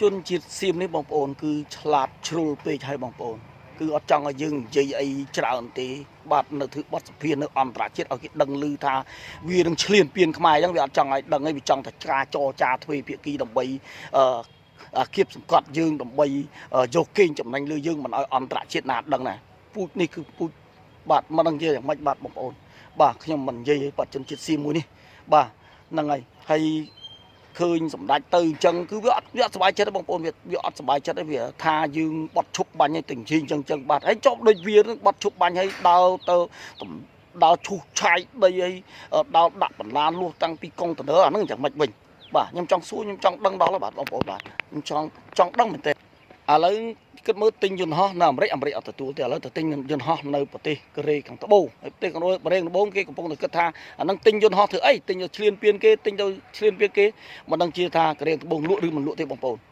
ជនជាតិសៀមនេះបងប្អូនគឺឆ្លាតជ្រុលពេកហើយបងប្អូនគឺអត់ចង់ឲ្យយើងនិយាយអីច្រើនទេបាទនៅធ្វើបទសភានៅអន្តរជាតិឲ្យគេដឹងឮថាវានឹងឈ្លានពានខ្មែរអញ្ចឹងវាអត់ចង់ឲ្យដឹងឯងវាចង់តែការចរចាទ្វេភាគីដើម្បីអឺគៀបសង្កត់យើងដើម្បីយកកេងចំណេញលើយើងមិនឲ្យអន្តរជាតិណាដឹងណាពូជនេះគឺពូជបាទមិនដឹងនិយាយយ៉ាងម៉េចបាទបងប្អូនបាទខ្ញុំមិននិយាយទេបាទជនជាតិសៀមមួយនេះបាទហ្នឹងហើយហើយឃើញសម្ដេចទៅអញ្ចឹងគឺវាអត់សុបាយចិត្តទេបងប្អូនវាអត់សុបាយចិត្តទេវាថាយើងបត់ឈប់បាញ់ឲ្យទៅនិយាយអញ្ចឹងអញ្ចឹងបាទហើយចប់ដូចវានឹងបត់ឈប់បាញ់ឲ្យដើរទៅដើរឈូសឆាយដីឲ្យដើរដាក់បន្លាលួសតាំងពីកុងតឺន័រអាហ្នឹងយ៉ាងម៉េចវិញបាទខ្ញុំចង់សួរខ្ញុំចង់ដឹងដល់ហើយបាទបងប្អូនបាទខ្ញុំចង់ដឹងមែនទេឥឡូវគិតមើលទិញយន្តហោះនៅអាមេរិកអាមេរិកអត់ទទួលទេឥឡូវទៅទិញយន្តហោះនៅប្រទេសកូរ៉េខាងត្បូងហើយប្រទេសកូរ៉េខាងត្បូងគេកំពុងតែគិតថាអាហ្នឹងទិញយន្តហោះធ្វើអីទិញទៅឈ្លានពានគេទិញទៅឈ្លានពានគេមិនដឹងជាថាកូរ៉េខាងត្បូងលក់ឬមិនលក់ទេបងប្អូន។